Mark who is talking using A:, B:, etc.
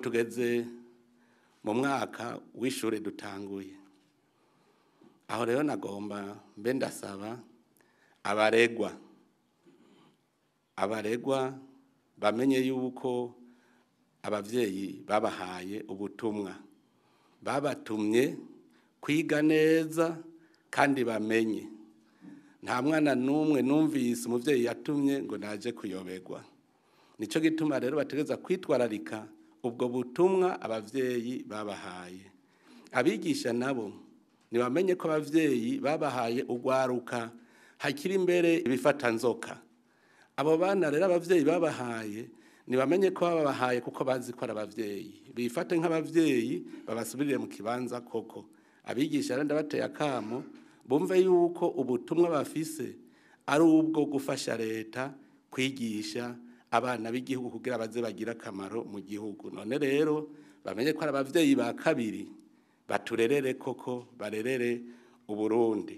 A: Ubu tugeze mu mwaka w'ishure dutanguye. Aho rero nagomba mbe ndasaba abaregwa bamenye yuko abavyeyi babahaye ubutumwa, babatumye kwiga neza kandi bamenye. Nta mwana n'umwe numvise umuvyeyi yatumye ngo naje kuyoberwa. Nico gituma rero bategereza kwitwararika ubwo butumwa abavyeyi babahaye. Abigisha nabo ntibamenye ko abavyeyi babahaye urwaruka hakiri imbere ibifatanzoka. Abo bana rero abavyeyi babahaye, ntibamenye ko babahaye kuko bazi ko ari abavyeyi. Bifate nk'abavyeyi, babasubirire mu kibanza koko. Abigisha rero ndabateye akamo, bumve yuko ubutumwa bafise ari ubwo gufasha leta kwigisha abana b'igihugu kugira baze bagire akamaro mu gihugu. None rero bamenye ko ari abavyeyi ba kabiri, baturerere koko, barerere Uburundi.